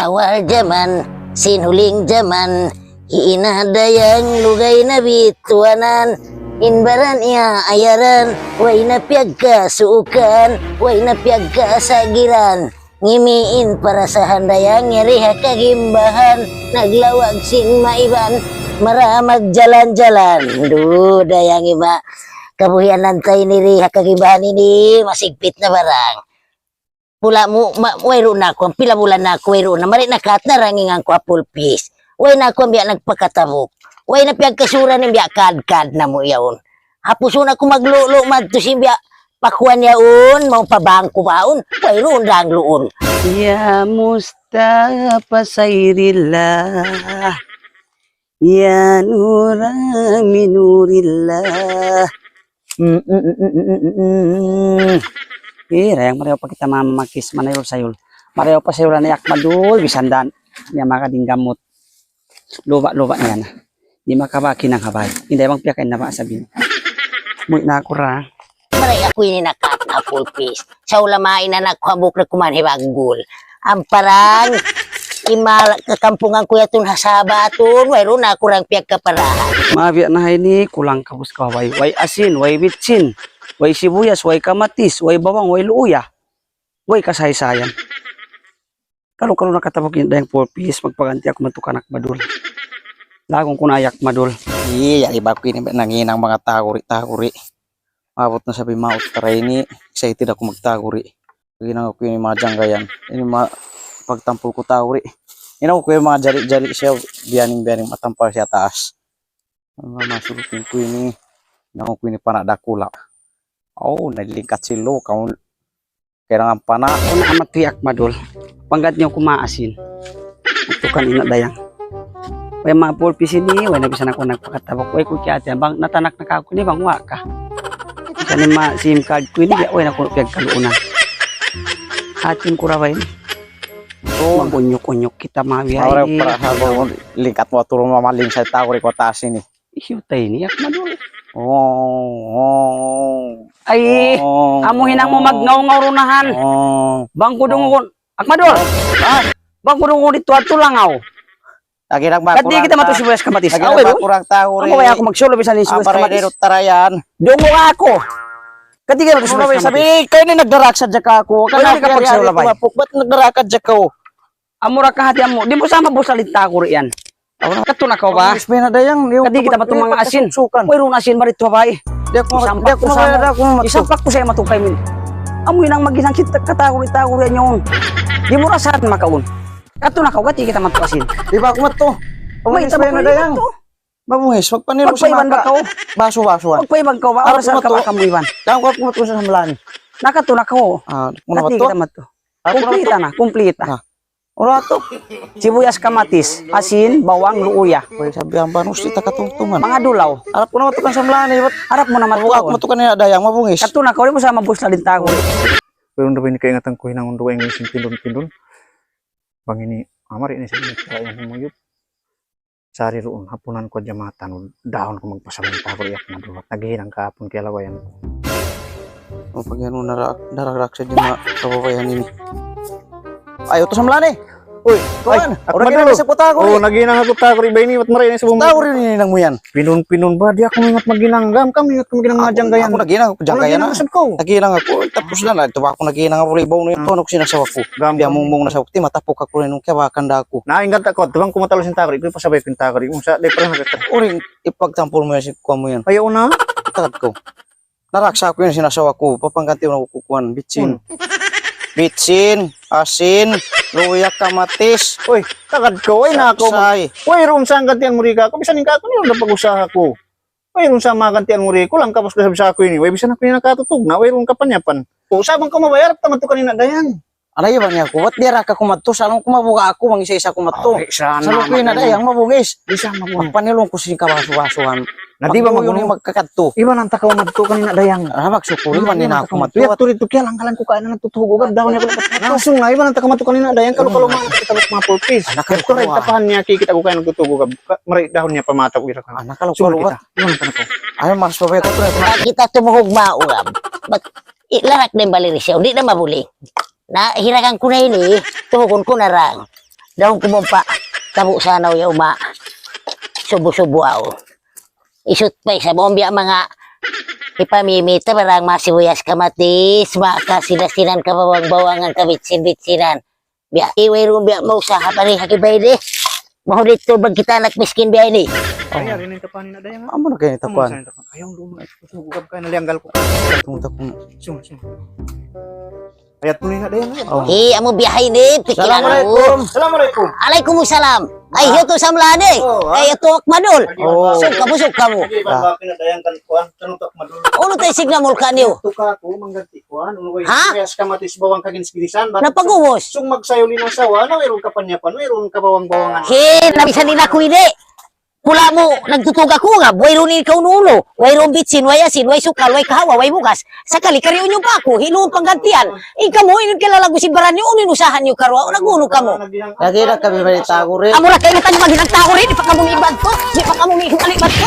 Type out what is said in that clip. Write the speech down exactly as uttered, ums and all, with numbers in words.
Awal jaman, sin huling jaman, hi ina dayang lugay na bituanan, in baran iya ayaran, way na piyagkasuukan, way na piyagkasagiran. Ngimi in parasahan dayang yari ha kagimbahan, naglawag sin maiban, mara magjalan-jalan. Du, dayang ima, kabuhianan ta ini ri ha kagimbahan ini, masigpit na barang. Pula mu, ma, wayruun na aku, pila bulan na aku, wayruun na, mari na kat na rangingan ku apul pis. Way na aku biya' nagpakatabuk. Way na piyagkasuran in biya' kad-kad namu' yaun. Hapusun aku maglulu' madtu sin biya' pakuan yaun, mau pa bangku baun, wayruun dang luun. Ya Mustafa Sayrillah, ya Nura min Nurillah. Mm, mm, mm, mm, mm, mm, mm. Eh, dayang, marayaw pa kita mamakis, manayul-sayul. Marayaw pa sayulan ni Akmadul, bisan dan. Niya makadinggamut. Luba-luba niya na. Di' makabaki ng habay. Hindi bang piyakain na ba sabihin? Muwi' na aku ra. Maray aku ini nakat na pulpis. Sa ulama ina na kuhabuk na kuman hibaggul. Amparang, ima kakampungan ku yatun ha Sabah tun, wayruun na aku rang piyagkaparahan. Mabiya' na ini, kulang kabus ka, way, way asin, way bitsin, way sibuyas, way kamatis, way bawang, way luuya, way kasaysayan. Kalu-kalu nakatabuk in dayang pulpis, magpaganti aku madtu kan Akmadul. Laung ku na, ay Akmadul. Iya, iba ku ini nanghinang manga taguri-taguri. Maabut na sabi maut tara ini, excited aku magtaguri. Hinang aku ini manga janggayan. Ini ma-, pagtampul ku taguri. Hinang aku ini manga jari-jari siya, biyaning-biyaning matampal siya taas. Manga masurutin ku ini, hinang aku ini pana' dakula'. Oh, nalingkat sila, kaun kailangan pana'. Aku na amat tiyak madul. Panggat niya kumaasin. Ito kanina dayang. Way mapulpis ini, way na bisan aku nagpakatabak. Way ku kiyati, bang natanak na kaku ini, bang wa ka. Kani ma SIM card ku ini, way na ku piyagkaluunan. Hatin ku ra ba ini? Oh. Mag-unyuk-unyuk kita mabiya' ini. Para, para, habang lingkat mo, turo mo, maling sa tao, rin ko taas ini. Isyuta ini, Akmadul. Oh, oh. Ay, oh, amu hinang mu magngaw-ngaw runahan. Oh. Bang ku dungun, Akmadul. Ah. Bang ku dungun dito at tulangaw. Lagi nang ba. Kati kita matu sibuyas kamatis. Lagi nang ba kurang tau rin. Amu kaya aku magsolo bisan ni sibuyas kamatis. Tarayan. Dungun aku. Kati kita matu sibuyas kamatis. Sabi, kayu ini nagdarak sa jaka aku. Kayu ini kapag sa labay. Ba't nagdarak sa jaka ako? Amu ra kahati amu. Di' mu sama busal in taguri yan. Katu na kaw ba? Kati kita matu manga asin. Wayruun asin mari tuwa bay. Isampak ku sa matu kay min. Amu in ang maghinang kita kataguri-taguri yan yaun. Di' mu ra saan makaun. Katu na kaw, kati kita matu asin. Di' ba aku matu? Mabungis, magpaiban ba kaw? Basu-basuan. Magpaiban kaw ba? Arap ku matu. Kamu iban. Kamu aku matu sa samlani. Nakatu na kaw. Kati kita matu. Kumplita na, kumplita. Ura tu. Sibuyas, kamatis, asin, bawang, luuya. Way, sabi ang banus, di' ta katungtungan. Manga dulaw. Arap ku na matu kan samlani, bat. Arap mu na matu. Aku matu kan ina dayang, mabungis. Katu na kaw, di' mu sama busal in taguri. Pero nda ba ini kaingatan ku hinangun duwa in sin pindun-pindun? Bang ini, amari ini sa ini, kaya yang humayup. Sari duun, hapunan ku hadja mata nu, dahun ku magpasabunta ku, iyak madruhat. Naghihinang kahapun kiyalawayan ku. O, pag yan, nara-, nararak sa dyan na kababayan ini. Ay, utos ang lani. Uy, kuwan, ay, ora ka na sa kuta ko, eh. Naghihinang aku ta ko, iba ini, ba't maray na sa bumbu? Tao rin ini nang muyan. Pinun-pinun ba? Di' aku ingat maghinang, gam, kam ingat maghinang. Aku, mga janggayan. Aku naghihinang, aku janggayan na. Naghihinang ako, tapos na na. Ito ba ako naghihinang, ako, ibaw na ito, ano, sinasawa ko. Gam, gam. Di' among mong nasawa ko, ti, matapok ako rin, kaya wakan da ako. Naingat ako, tubang kumatalos yung takari, ito pasabay ko yung takari. Kung sa, di' pala nagkakari. Uring, ipagtampol mu yan, sin kuwan mu yan. Ayaw na. Takad ko. Naraksa ko yan, sin asawa ko. Papangganti na ako kukuan. Bitsin. Hmm. Bitsin, asin, luya, kamatis. Uy, takad ko. Uy, na ako. Saksay. Uy, roon sa ang gantian mu, Rika. Kung bisan ka ako, niyo na pag-usaha ko. Wayruun sa magantian mu ri, kulang ka pa sa sabi sa aku ini. Way bisan aku ini nakatutug na, wayruun ka pa niya pan. O, sabang ka mabayar, tamat tu kanina dayang. Alay ba niya aku? Ba't di' ra ka kumadtu? Sa anong kumabuga aku, mang isa-isa kumadtu? Ay, sana. Sa anong kuya na dayang, mabungis. Di' sa mabungis. Magpanilong ku sin kabasu-basuhan. Na di' ba magunong? Magkakadtu. Iba nang takaw madtu kanina dayang. Ah, magsukul, iba nina aku madtu. Yadtu ri tu, kiyalangkalan ku kaya na nagtutugugab, dahon niya pala. Langsung na, iba nang takaw madtu kanina dayang, kalu-kalu mga kita mapulpis. Anak, kalu-kalu. Yadtu ri tapahan niya, kikita ku kaya nagtutugugab. Ka-, mari dahon niya pamatag, ira ka. Anak, kalu-kalu. Sumuli kita. Iwan ka na ko. Ayaw, mas pabaya ko, pre. Kita tumuhog maurab. Ba't, i-, larak na in bali ri siya, di' na mabuli. Na, hiragan ku na ini, tuhugun ku na rang. Daun ku mumpa, tabu sanaw ya uma. Subu-subu aw. Isut pa isab, awn biya' manga hipamimita barang masi buyas kamatis, maka sila-silan kabawang-bawangan kabitsin-bitsinan. Biya' iway rum biya' mausaha pa ri haki bay di. Mahudit tu bang kita anak miskin biya' ini. Ay, ari na in tapuan ni na dayang, ha? Amu na kaw in tapuan. Amu na in tapuan. Ayaw, lumo. Kusog, ugab ka, nalianggal ku. Tung tapuan. Sung, sung. Ayat mu na in na dayang, ha? Oh. Eh, amu biya' ini, pikilan mu. Assalamualaikum. Assalamualaikum. Alaykum salam. Ay, ah, yadtu Samlani. Oh, ah. Ay, yadtu Akmadul. Oh. Sug kamu, sug kamu. Lagi', ah, ba, ba, na dayang kan kuan, kanun tu Akmadul. Unu ta isig na mulka niyu? Yadtu kaku', mangganti' kuan, unu, way, ha? Way kamatis bawang kagins-ginisan, bat napag-ubus. Sung magsayu in asawa, na wayruun kapanyapan, wayruun kabawang-bawangan. He, nabisan nila ku ini. Pula mu, nagtutug aku nga, wayruun ini kaunu-unu, wayruun bitsin, way asin, way sukal, way kahawa, way bugas. Sakali kariun niyu pa aku, hinuun panggantian. In kamu, in kilalagu sin baran niyu, unu in usahan niyu karuwa, nag-unu kamu? Lagi' na kami manitagu ri. Amu ra kaingatan niyu maghinang tagu ri, di' pa kamu miiban tu, di' pa kamu miiban tu.